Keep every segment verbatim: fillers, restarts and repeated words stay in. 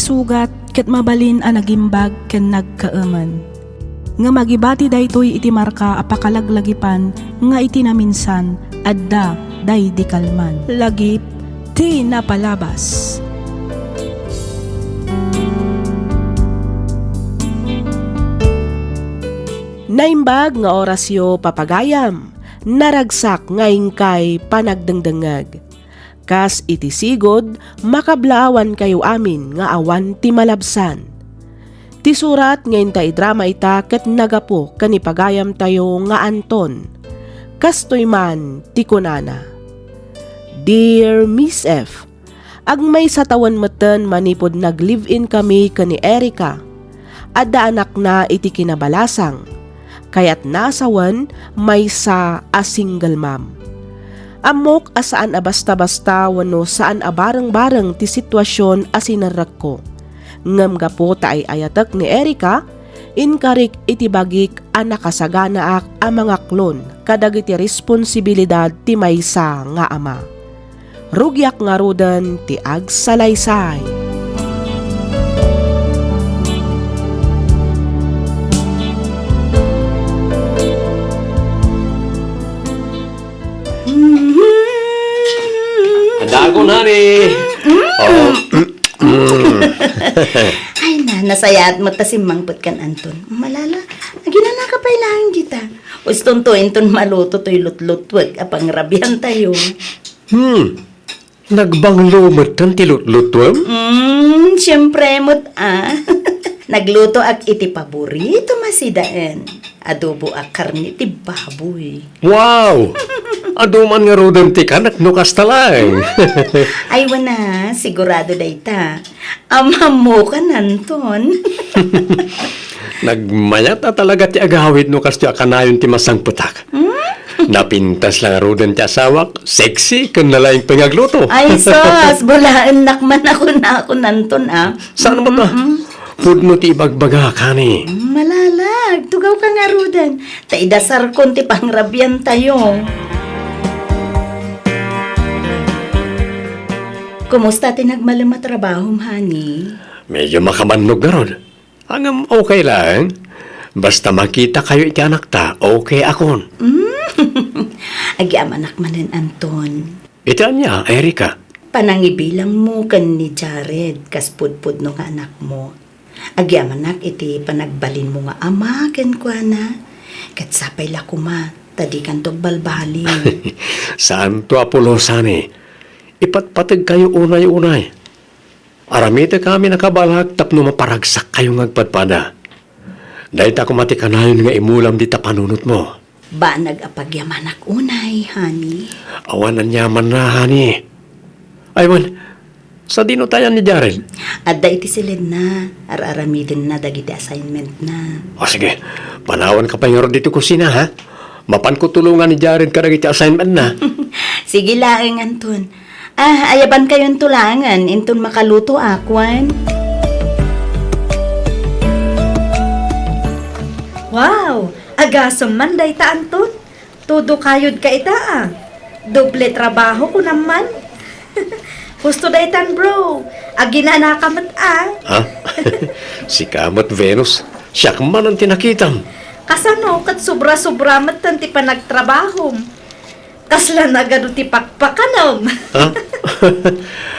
Sugat ket mabalin a nagimbag ken nagkaemen. Ngem agibati daytoy iti marka a pakalaglagipan nga iti naminsan, adda daydi kalman. Lagip ti napalabas. Naimbag nga orasyo, papagayam. Naragsak nga inkay panagdengdengngeg. Kas iti sigud, makablaawankayo amin nga awan ti malabsan. Ti surat nga inta idrama ita ket nagapu ken ni pagayamtayo nga Anton. Kastoy man ti kunana, "Dear Miss F, agmaysa tawen metten manipud nag-live-in kami ken ni Erica. Adda anakna iti kinabalasang. Kayatna a sawen, maysa a single mom. Ammok a saan a basta-basta wenno saan a bareng-bareng ti situasion a sinerrekko. Ngem gapu ta ay-ayatek ni Erica, inkarik iti bagik a nakasaganaak a mangaklon kadagiti responsibilidad ti maysa nga ama. Rugiak ngaruden ti agsalaysay." Adagon, honey. Oh. Ay na, nasayaat met ta simmangpet kan Anton. Malala, aginanaka pay laeng dita. Ustonto inton maluto toy lutlutuek a pangrabiantayo. Hmm. Nagbanglo metten ti lutlutuem? Mm, siempre met, ah. Naglutoak iti paborito a sidaen. Adobo a karne ti baboy. Wow! Adu man ngaruden ti kanek no kasta laeng. Ay, wen a, sigurado dayta. Ammokan, Anton. Nagmayat a talaga ti agawid no kastoy a kanayon ti masangpetak. Hmm? Napintas la ngaruden ti asawak, sexy, ken nalaing pay nga agluto. Ay, sus, bulaennak man a kunakon, Anton, ah. Saan mo ta? Mm-mm. Pudno ti ibagbagak, honey. Malalag, tugawka ngaruden. Ta idasarkon ti pangrabiantayo. Kumusta ti nagmalem a trabahom, honey? Medyo makabannog ngarud. Ngem okay laeng. Basta makitakayo iti anakta, okay akon. Mm. Agyamanak manen, Anton. Iti ania, Erica? Panangibilangmo ken ni Jared kas pudpudno nga anakmo. Agyamanak iti panagbalinmo nga ama kenkuana. Ket sapay la koma ta dikanto agbalbaliw. Saanto a pulos, honey. Ipatpategkayo unay-unay. Aramidek amin a kabaelak tapno maparagsakkayo nga agpadpada. Dayta koma ti kanayon nga imulam dita panunotmo. Banag a pagyamanak unay, honey. Awan aniamanna, honey. Ay, wen, sadino tayan ni Jared? Adda iti siledna, ar-aramidenna dagiti assignmentna. O, sige, panawanka pay ngarud ditoy kusina, ha? Mapanko tulongan ni Jared kadagiti assignmentna. Sige laeng, Anton. Ah, ayabankayonto laengen inton makalutoak, wen? Wow! Agasem man dayta, Anton. Todo kayodka ita, ah. Doble trabaho, kunam man. Husto daytan, bro. Aginanaka met, ah. Ha? Sika met, Venus. Siak manen ti nakitam. Kasano ket sobra-sobra metten ti panagtrabahom? Kasla nagadu ti pakpakanem. Ha?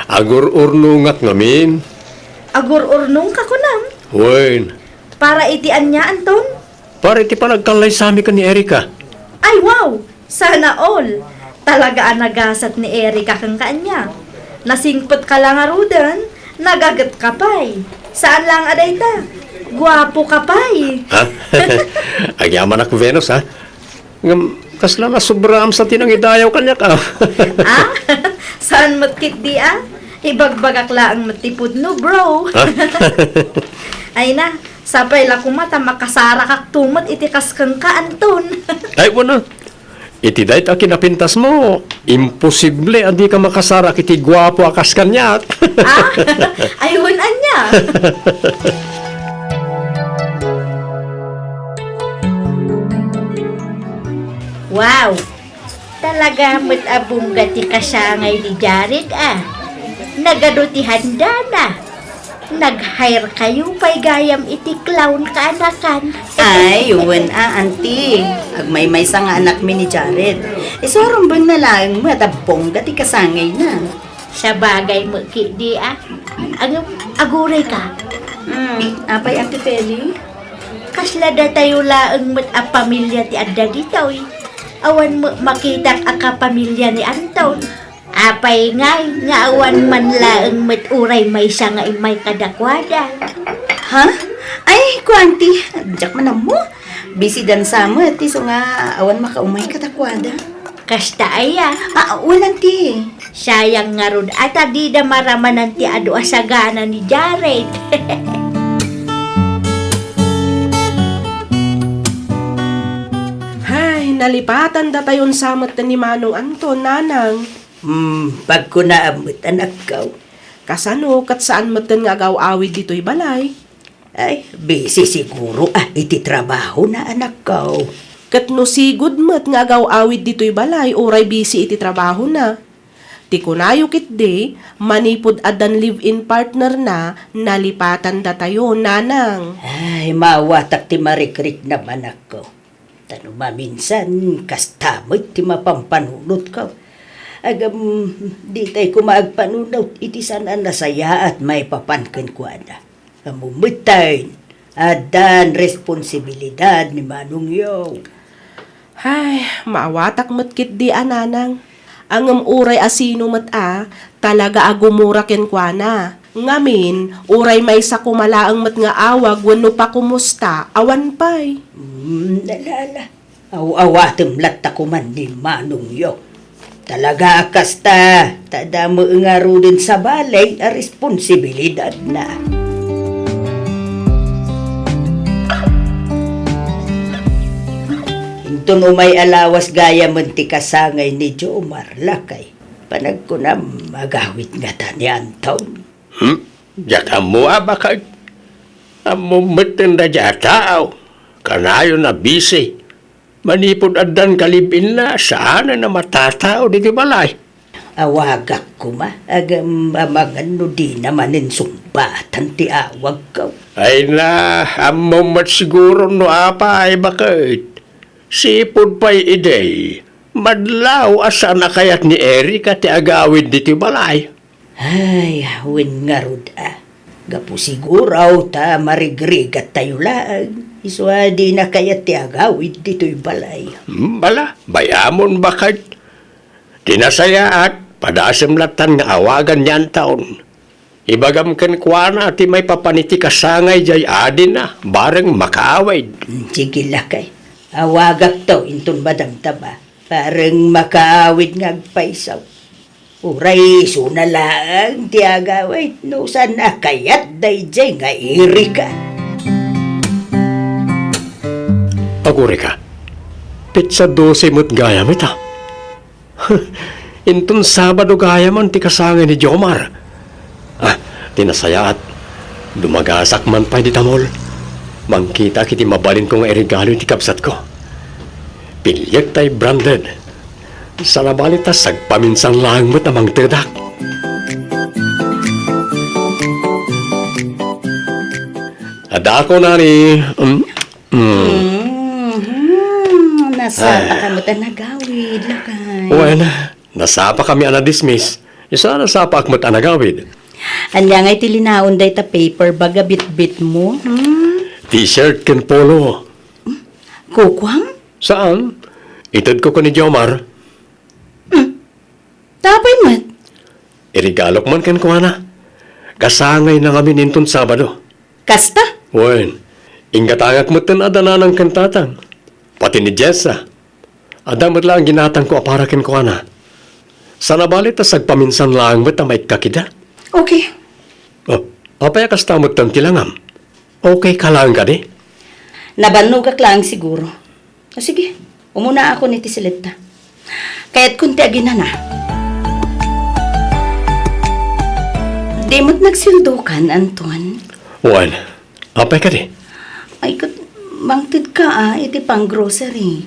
Agur-urnongak ngamin. Agur-urnongka kunam? Wen. Para iti ania, Anton? Para iti panagkallaysami ken ni Erica. Ay, wow! Sana all! Talaga a nagasat ni Erica kenka ania. Nasingpetka la ngaruden, nagagetka pay. Saan laeng a dayta. Guapoka pay. Ha? Agyamanak, Venus, ha? Ngem, kasla nasobraam sa ti nangidayaw kaniak, ah. Ah? Saan met ketdi, ah? Ibagbagak laeng met ti pudno, bro. Ha? Ay na, sapay la koma ta makasarakakto met iti kas kenka, Anton. Ay, wen a. Iti dayta a kinapintasmo, imposible a dika makasarak iti guapo a kas kaniak. Ah? Ay, wen ania? Wow! Talaga met a bongga ti kasangay ni Jared, ah. Nagadu ti handana. Nag-hire kayo pay gayam iti clown kaanakan. Ay, wen a, auntie. Agmaymaysa nga anakmi ni Jared. Isu a rumbeng na laeng met a bongga ti kasangayna. Sabagay met ketdi a. Ag-, aguray ka. Hmm, apay, Auntie Feli? Kasla datayo laeng met a pamilya ti adda ditoy. Awan met makitak a kapamilya ni Anton. Apay ngay nga awan man laeng met uray maysa nga immay kadakuada? Ha? Ay, kuanti, diak man ammo. Busy dansa met, isu nga awan makaumay kadakuada. Kasta aya? Ah, wen, auntie. Sayang ngarud a ta dida maramanan ti adu a sagana ni Jared. Hay, nalipatan datayon sa met ni Manong Anton, nanang. Hmm, pagkunaam met, anakko. Kasano ket saan metten nga agaw-awid ditoy balay? Ay, busy siguro a iti trabahona, anakko. Ket no sigud met nga agaw-awid ditoy balay, uray busy iti trabahona. Ti kunayo ketdi, manipud addan live-in partnerna, nalipatan datayo, nanang. Ay, maawatak ti marikriknam, anakko. Ta no maminsan, kasta met ti mapampanunotko. Agam, ditay koma agpanunot iti saan a nasayaat maipapan kenkuana. Ammo metten, addan responsibilidad ni Manongyo. Hay, maawatak met ketdi a, nanang. Ngem uray a sino met a, talaga a gumura kenkuana. Ngamin, uray maysa koma laeng met nga awag wenno pakumusta, awan pay. Hmm, ala, ala. Aw-awatem latta koma ni Manongyo. Talaga a kasta, ta adda met ngaruden sabali a responsibilidadna. Inton umay a lawas gayamen ti kasangay ni Jomar, lakay. Panagkunam, agawid ngata ni Anton? Hmm? Diak ammo a baket. Ammo metten daydiay a tao. Kanayon a busy. Manipud addan ka live-inna, saanen a matatao ditoy balay. Awagak koma, agam-, amangan no dina manen sungbatan ti awagko. Ay na, ammo met siguro no apay, baket. Sipud pay idi, madlaw a saan a kayat ni Erica ti agawid ditoy balay. Ay, wen ngarud a. Gapu siguro ta marigrigattayo laeng. Isu a dina kayat ti agawid ditoy balay. Hmm, bala, bay-amon baket. Ti nasayaat, padasem lattan nga awagan ni Anton. Ibagam kenkuana ti maipapan iti kasangay diay adina, bareng makaawid. Hmm, sige, lakay. Awagakto inton madamdama. Bareng makaawid nga agpayso. Uray isuna laeng ti agawid no saan a kayat daydiay nga Erica. Aguray ka, petsa dose met gayam ita. Inton Sabado gayamen ti kasangay ni Jomar. Ah, ti nasayaat, dumagasak man pay dita mall. Mangkitaak iti mabalinko nga iregalo iti kabsatko. Piliek tay branded. Saan a bali ta sagpaminsan laeng met a mangtedak. Adda ko nani, mm, mm. Mhm. Nasapa ka met a nagawid, lakay. Wen, nasapa kami a nadismiss. Isu a nasapaak met a nagawid. Ania ngay ti linaon dayta paper bag a bitbit mo? Hmm? T-shirt ken polo. Kukuam? Saan? Ited ko ken ni Jomar. Hmm. Tapay met? Iregalok man kenkuana. Kasangayna ngamin inton Sabado. Kasta? Wen, inggatangak metten adda nanang ken tatang. Pati ni Jessa. Adda met laeng ginatangko a para kenkuana. Saan a bali ta sagpaminsan laeng met a maikkat ida. Okay. Oh, apay a kasta metten ti langam? Okay ka laeng kadi? Nabannogak laeng siguro. O sige, umunaakon iti siletta. Kayatkon ti aginana. Di met nagsildokan, Anton? Wen, apay kadi? Ay, ket, mangtedka a iti pang-grocery.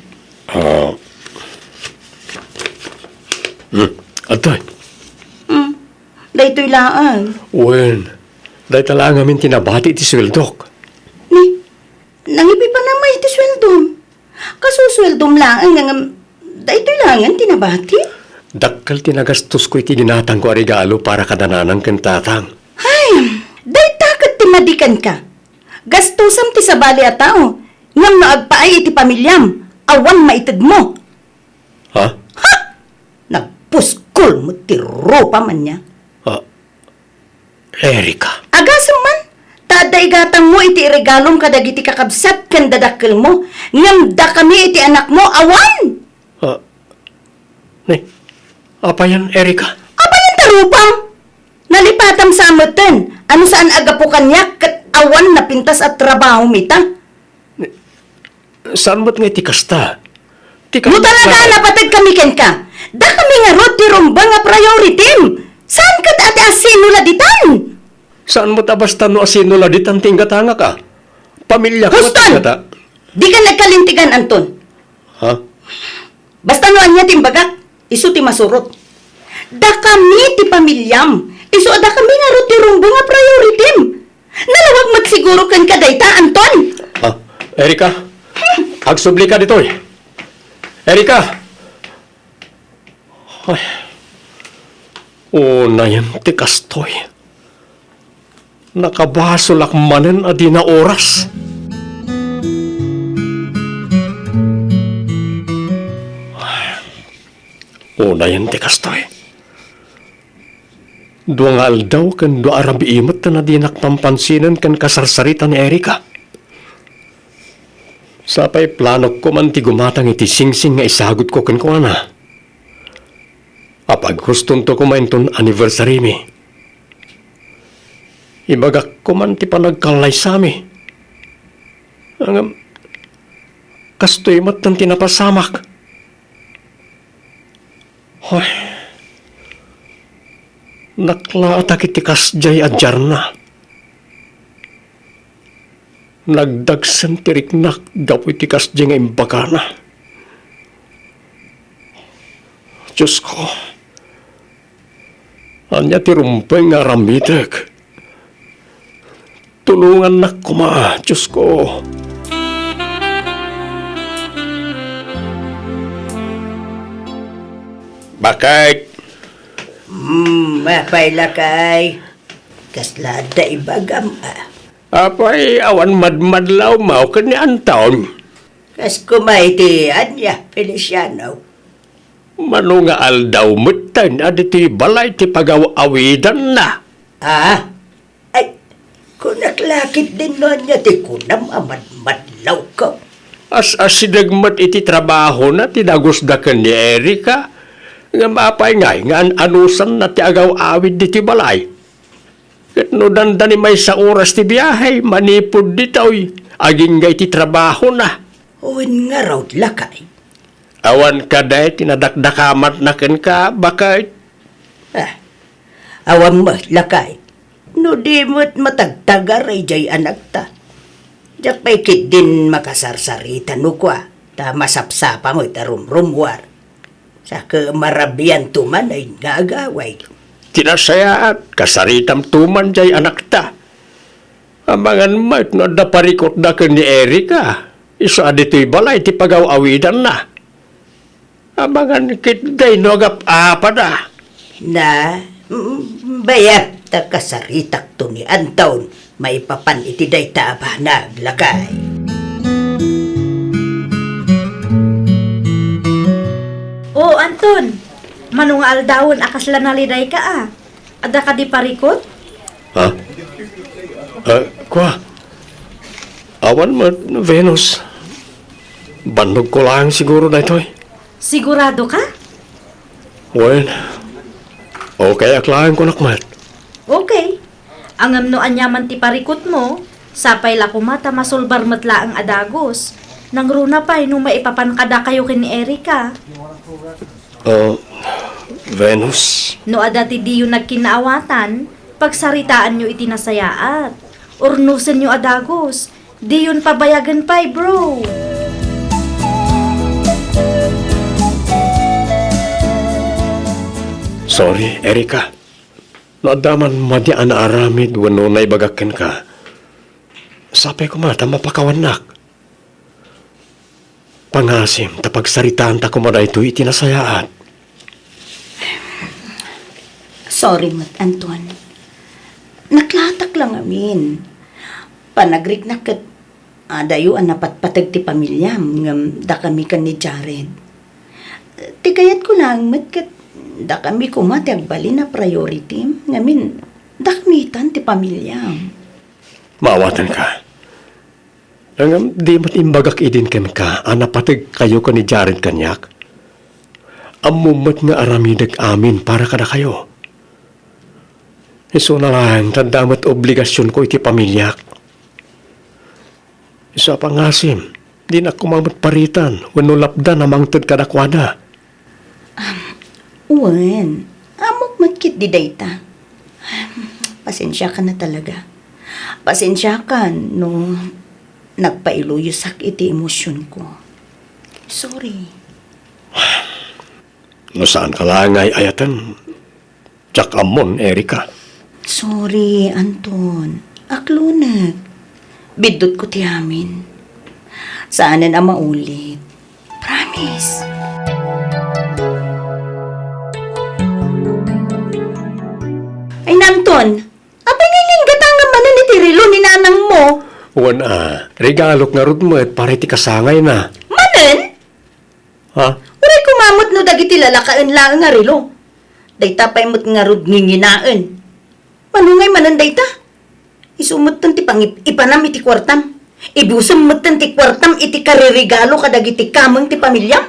Ah. Hmm, adtoy. Hmm. Daytoy laeng. Wen, Dayta la ngamin ti nabati ti sueldok. Ni, nangibipanam met ti sueldom. Kasu sueldom laeng ngem daytoy laengen ti nabati? Dakkel ti nagastosko iti ginatangko a regalo para kada nanang ken tatang. Ay, dayta ket ti madi kenka. Gastosam ti sabali a tao, ngem no agpaay iti pamiliam, awan maitedmo. Ha? Ha! Nagpuskol met ti rupam ania. Ah, Erika. Agasem man, ta adda igatangmo iti iregalom kadagiti kakabsat ken dadakkelmo, ngem dakami iti anakmo, awan! Ah, ni, apayan, Erika? Apayan ta rupam? Nalipatam sa metten, ano saan a gapu kaniak ket awan napintas a trabahom ita. Saan met nga iti kasta? Ti No talaga kasta, napateg kami kenka, dakami ngarud ti rumbeng a priority-m. Saan ket a ti asino la ditan? Saan met a basta no asino la ditan ti inggatangak a? Pamiliak met Huston! Ingata. Dika nagkalintegan, Anton. Ha? Basta no ania ti imbagak, isu ti masurot. Dakami ti pamiliam, isu a dakami ngarud ti rumbeng a priority-m. Nalawag met siguro kenka dayta, Anton. Ah, Erika, agsubli ka ditoy. Erika! Ay, unayen ti kastoy. Nakabasolak manen a dina oras. Unayen ti kastoy. Dua nga aldaw ken dua a rabii met a dinak pampansinen ken kasarsarita ni Erika. Sapay planokko man ti gumatang iti singsing nga isagutko kenkuana. Apaghustonto koma inton anniversary-mi. Ibagak koma ti panagkallaysami. Ngem, kastoy met ti napasamak. Hoy, naklaatak iti kasdiay a diarna. Nagdagsen ti riknak gapu iti kasdiay nga imbagana. Diosko, ania ti rumbeng nga aramitek? Tulongannak koma, Diosko. Bakit? Hmm, apay lakay? Kasla adda ibagam, a? Apay, awan madmadlawmo ken ni Anton? Kas koma iti ania, Feliciano? Mano nga aldaw metten a ditoy balay ti pagaw-awidanna? Ah? Ay, kunak la ketdin no ania ti kunam a madmadlawko. As-asideg met iti trabahona ti dagusda ken ni Erika. Ngem apay ngay nga an-anusanna ti agaw-awid ditoy balay? Ket no dandani maysa oras ti biahe manipud ditoy, agingga iti trabahona. Wen ngarud, lakay. Awan kadi ti nadakdakamatna kenka, baket? Ah, awan met, lakay. No di met matagtagar idiay anakta. Diak pay ketdin makasarsarita no kua, ta masapsapa met a rumrummuar. Sa ket marabianto man nga agaway. Ti nasayaat, kasaritamto man diay anakta. Amangan met no adda parikutda ken ni Erika, isu a ditoy balay ti pagaw-awidanna. Amangan ketdi no agap-apada. Na, mm, bayat ta kasaritakto ni Anton maipapan iti dayta a banag, lakay. O, Anton, mano nga aldawen a kasla nalidayka a? Adda kadi parikut? Ha? Ah, kua? Awan met, Venus. Bannogko laeng siguro daytoy. Sigurado ka? Wen, okay ak laeng kunak met. Okay. Ngem no aniaman ti parikutmo, sapay la koma ta masulbar met laeng a dagus. Nangruna pay no maipapan kadakayo ken ni Erika. Ah, Venus. No adda ti diyo nagkinaawatan, pagsaritaanyo iti nasayaat. Urnosenyo a dagus. Diyon pabayagen pay, bro. Sorry, Erika. No adda man madi a naaramid wenno naibagak kenka, sapay koma ta mapakawannak. Pangasim ta pagsaritaanta koma daytoy iti nasayaat. Sorry met, Anton. Naklatak la ngamin. Panagriknak ket adayo a napatpateg ti pamiliam ngem dakami ken ni Jared. Ti kayatko laeng met ket dakami koma ti agbalin a priority ngamin dakami itan ti pamiliam. Maawatenka. Ngem di met imbagak idin kenka a napategkayo ken ni Jared kaniak? Ammom met nga aramidek amin para kadakayo. Isuna laeng ta adda met obligasionko iti pamiliak. Isu a pangasim, dinak koma met paritan wenno lapdan a mangted kadakuada. Wen, ammok met ketdi dayta. Pasensiakan a talaga. Pasensiakan no nagpailuyosak iti emosionko. Sorry. No saanka laeng nga ay-ayaten, diak ammon, Erika. Sorry, Anton. Aklonek. Biddutko ti amin. Saanen a maulit. Promise. Ay, Anton, apay nga inggatangan manen iti relo ni nanangmo? Wen a, regalok ngarud met para iti kasangayna. Manen? Ha? Uray koma met no dagiti lalakaen laeng a relo. Dayta pay met ngarud nginginaen. Mano ngay manen dayta? Isu metten ti pangip-ipanam iti kuartam. Ibusem metten ti kuartam iti karirigalo kadagiti kameng ti pamiliam.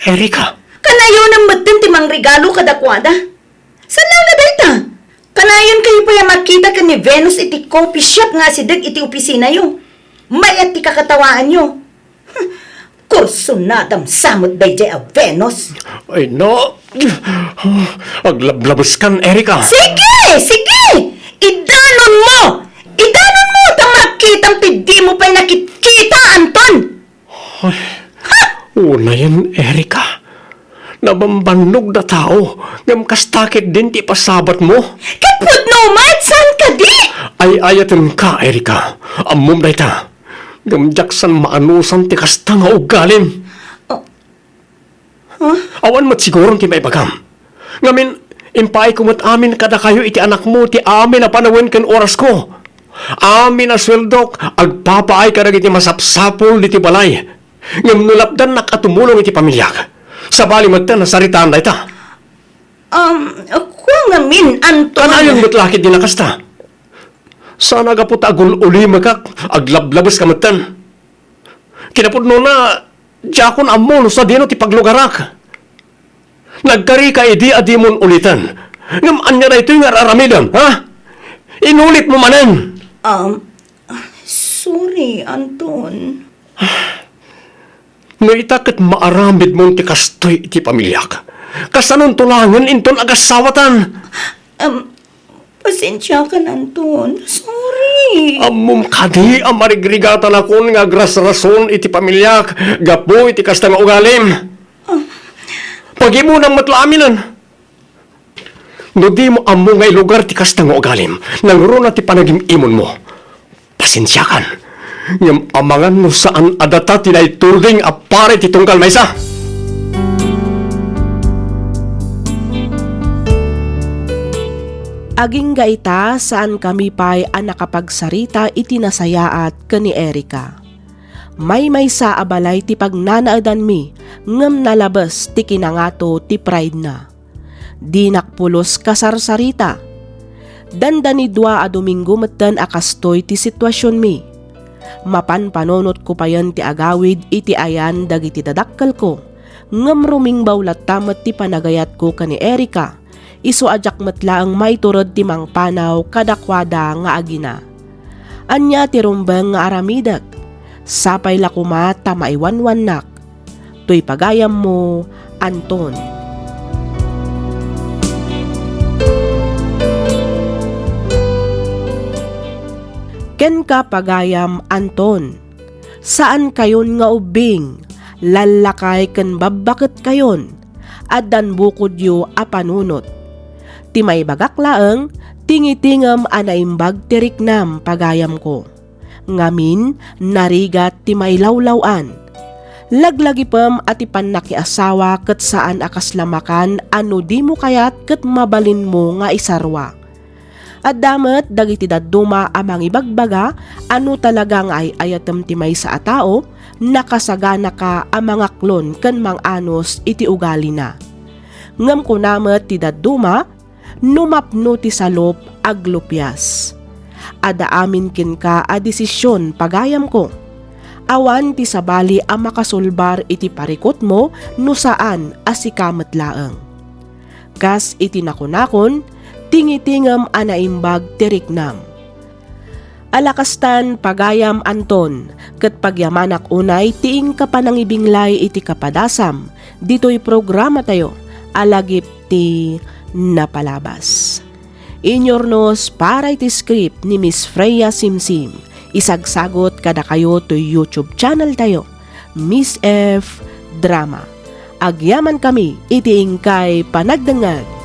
Erika. Kanayonem metten ti mangregalo kadakuada. Saan nga dayta? Kanayon kayo pay a makita ken ni Venus iti coffee shop nga asideg iti opisinayo. Mayat ti kakatawaanyo. Kursunadam sa met daydiay a Venus. Ay, no. Aglablabeskan, Erika. Sige! Sige! Idanonmo! Idanonmo ta makitam ti dimo pay nakitkita, Anton! Ay, unayen, Erika. Nabambannog da tao, ngem kasta ketdin ti ipasabatmo. Ket pudno met, saan kadi? Ay-ayatenka, Erika. Ammom dayta. Ngem diak saan maanusan ti kasta nga ugalim. Oh. Huh? Awan met siguron ti maibagam. Ngamin, impaayko met amin kadakayo iti anakmo ti amin a panawen ken orasko. Amin a sueldok, agpapaay kadagiti masapsapul diti balay. Ngem no lapdannak a tumulong iti pamiliak, sabali metten a saritaan dayta. Um, kua ngamin, Anton. Kanayon met la ketdin a kasta. Saan a gapu ta agul-ulimekak, aglablabeska metten. Kinapudnona, diakon ammo no sadino ti paglugarak. Nagkarika idi a dimon uliten. Ngem ania daytoy nga ar-aramidem, ha? Inulitmo manen. Um, sorry, Anton. No ita ket maaramidmon ti kastoy iti pamiliak, kasanonto laengen inton agasawatan? Um, Pasensiakan, Anton. Sorry. Ammom kadi a marigrigatanakon nga agrasrason iti pamiliak gapu iti kasta nga ugalim? Ah. Pagimonam met la aminen. No dimo ammo nga ilugar ti kasta nga ugalim, nangruna ti panagim-imonmo. Pasensiakan, ngem amangan no saan a data ti naituding a pare ti tunggal maysa. Agingga ita, saankami pay a nakapagsarita iti nasayaat ken ni Erika. Maymaysa a balay ti pagnanaedanmi, ngem nalabes ti kinangato ti pride-na. Dinak pulos kasarsarita. Dandani dua a Domingo metten a kastoy ti situasionmi. Mapan panunotko payen ti agawid iti ayan dagiti dadakkelko, ngem rumingbaw latta met ti panagayatko ken ni Erika, isu a diak met laeng maitured ti mangpanaw kadakuada nga agina. Ania ti rumbeng nga aramidek? Sapay la koma ta maiwanwannak. Toy pagayammo, Anton. Kenka, pagayam Anton, saankayon nga ubbing, lallakay ken babbaketkayon. Addan bukodyo a panunot. Ti maibagak laeng, tingitingem a naimbag ti riknam, pagayamko. Ngamin, narigat ti mailawlaw-an. Laglagipem a ti pannakiasawa ket saan a kasla makan a no dimo kayat ket mabalinmo nga isarwa. Adda met dagiti dadduma a mangibagbaga a no talaga nga ay-ayatem ti maysa a tao, nakasaganaka a mangaklon ken mang-anus iti ugalina. Ngem kuna met ti dadduma, "No mapno ti salop, aglupias." Adda amin kenka a desisyon, pagayamko. Awan ti sabali a makasulbar iti parikutmo no saan a sika met laeng. Kas iti nakunakon, tingitingem a naimbag ti riknam. Alakastan, pagayam Anton, ket pagyamanak unay ti inka panangibinglay iti kapadasam ditoy programatayo a lagip ti napalabas. Inyurnos para iti script ni Miss Freya Simsim. Isagsagot kadakayo toy YouTube channel tayo, Miss F Drama. Agyaman kami iti inkay panagdengngeg.